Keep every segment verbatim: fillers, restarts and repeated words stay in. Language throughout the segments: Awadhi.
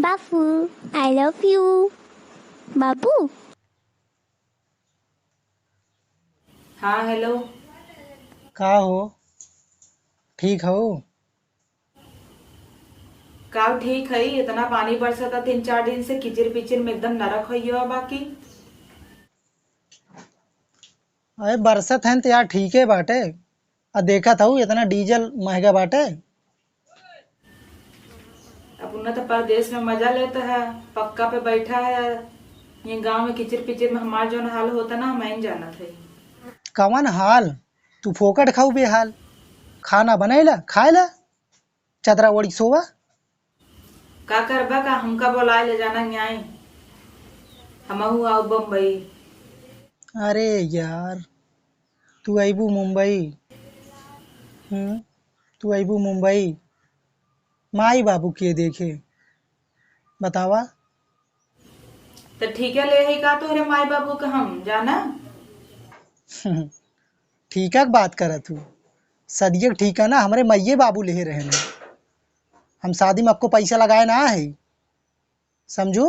बाबू, I love you। बाबू। हाँ, हेलो। का हो, ठीक हो? का ठीक है, इतना पानी बरसता तीन चार दिन से, किचिर पिचिर में एकदम नरक होइयो बाकी। अरे बरसत है तो यार ठीके बाटे, आ देखत हऊ इतना डीजल महंगा बाटे। अपना तो परदेस में मजा लेत है, पक्का पे बैठा है, ये गाँव में किचिर पिचिर में हमार जौन हाल होता ना, हम नहीं जानत है। कवन हाल? तू फोकट खाऊ बेहाल, खाना बनैला, खाएला, चदरा ओढ़ी सोवा। का करबा का, हमका बोलाए ले जाना न्याय, हमहू आउ बम्बई। अरे यार, तू अइबू मुंबई, हम्म, तू अइबू मुंबई, माई बाबू के देखे, बतावा। तो ठीका ले है का तोहरे माई बाबू का हम जाना? ठीका के बात करत हूँ, सदिया के ठीका ना हमरे माइये बाबू लेहे रहे हैं। हम शादी में आपको पैसा लगाए ना है, समझू?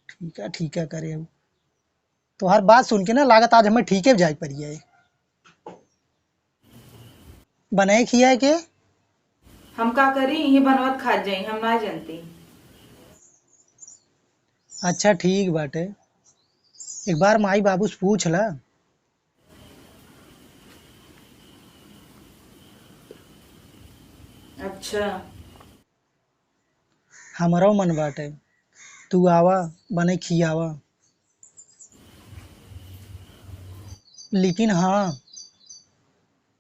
ठीका ठीका करे अब। तोहार बात सुन के ना लागत आज हमें ठीके जाए पड़ी है। बनाए खियाए के? हम का करी, यही बनवत खात जाई, हम ना जानती। अच्छा ठीक बाटे, एक बार माई बाबू से पूछ ला। अच्छा। हमरो मन बाटे, तू आवा, बने खियावा। लेकिन हाँ,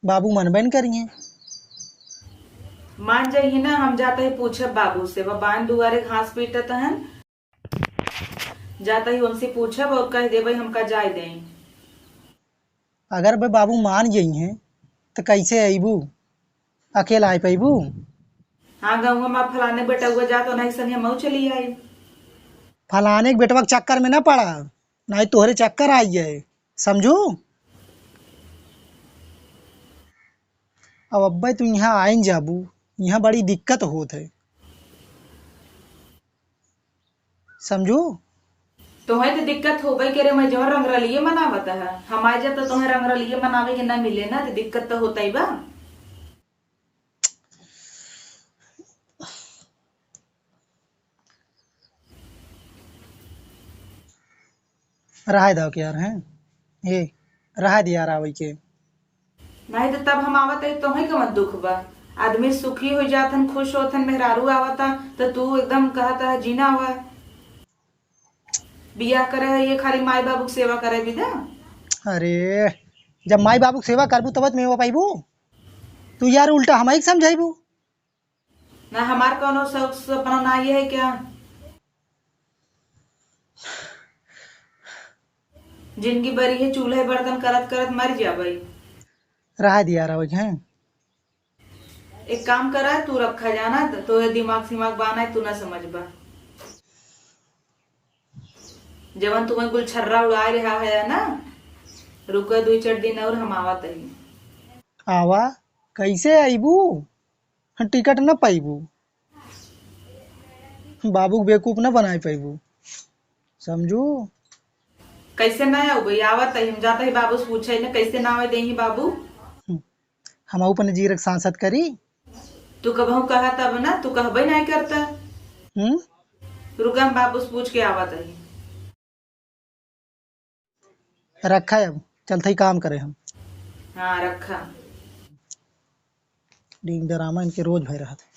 बाबू मनबे न करिए। मान जाइए ना, हम जाते ही पूछब बाबू से, वो बान दुआरे घास पीटत हन, जाते ही उनसे पूछब और कह देबे हमका जाए दें। अगर बे बाबू मान जइहें, त कैसे अइबू? अकेला आइ पइबू? हाँ, गउँवा मा फलाने बेटउआ जात, ओनही संगे हमहू चली आई। फलाने के बेटवा के चक्कर में ना पड़ा, नाहीं तोहरे चक्कर आई जाए, समझू? अब अब्बे तू इहाँ आइन जाबू, इहाँ बड़ी दिक्कत होत है। समझू? तोहे तो दिक्कत होबे करे, मैं जौन रंगरलिये मनावत है, हम आ जात तो तोहे रंगरलिये मनावे के ना मिले ना, तो दिक्कत तो होता ही बा। रहाय दव के यार, हैं? ए, रहाय दे यार आवै के। नाहीं तो तब हम आवत है, तोहे कवन दुख बा? आदमी सुखी हो जात हन, खुश होत हन, मेहरारू आवता, तो तू एकदम कहत है, जीना हुआ। बियाह करे है, ये खाली माई बाबू के सेवा करे बिदा? अरे, जब माई बाबू के सेवा करबू, तब त मेवा पाइबू। तू यार उल्टा हमही के समझाइबू। ना, हमार कौनो शौक सपना ना ये है क्या? जिंदगी भर ये चूल्हे बर्तन करत करत मर जाबे। रहा दिया रहो, हैं? एक काम करा, तू रखा जाना, तो ये दिमाग सिमाग बाना है, तू ना समझबा। जवन तुम्हें गुलछर्रा उड़ाए रहा है ना, रुका दुई चार दिन और हम आवत ही। आवा, कैसे आइबू? टिकट न पाइबू, बाबू के बेवकूफ न बनाए पाइबू, समझू? कैसे ना आउबे? आवत ही, हम जात ही बाबू से पूछे न, कैसे ना आवे देही बाबू? हम्म, हम अपने जीरक सांसत करी। तू कबहू कहा तब ना, तू कहबे नहीं करता। हम्म? रुका, हम बाबू से पूछ के आवत ही। रखा है, अब चलत ही काम करे हम। हाँ, रखा। डींग डरामा इनके रोज भय रहत है।